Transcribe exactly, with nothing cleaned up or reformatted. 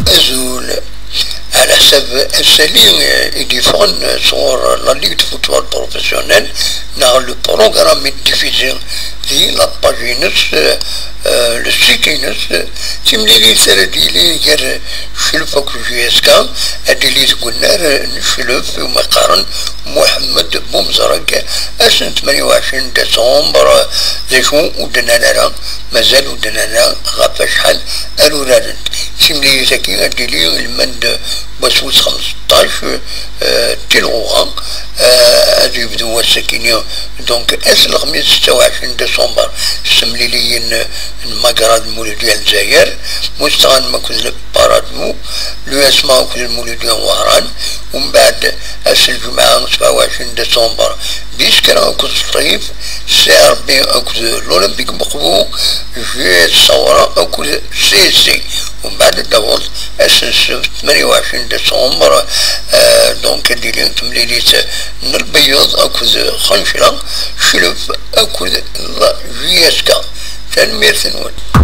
Azul. Ɛla ḥsab asali i d-yeffɣen sɣur la Ligue de Football Professionnel neɣ le programme i d-diffusé di la page-ines, le site-ines, timlilit ara d-yili gar Clef akked J S K, ad d-yili deg unnar n Clef iwumi qqaren Muḥemmed Bumezreg, ass n tmanya u ɛecrin décembre. D acu ur d-nnan ara? Mazal ur d-nnan ara ɣef wacḥal ara urarent. Timlilit-agi ad d-tili lmend n wass wis xemseṭṭac, eh, tilɣuɣa, eh, ad yebdu wass-agi-nni, donc, ass n lexmis setta u ɛecrin décembre, s temliliyin n Magrad Muludi Lezzayer, Mustɣanem akked Paradou, l'U S M A akked Muludi Wehran, umbeɛd ass n lǧemɛa sebɛa u ɛecrin décembre, Biskra akked Sṭif, C R B akked l'Olympique Mokbo, G S Sawra akked C S C. Umbeɛd ad d-taweḍ ass n ssebt tmanya u ɛecrin décembre, eh, donc ad d-tili temlilit n Lbeyyeḍ akked Xancla, Clef akked la J S K. Tanemmirt-nwen.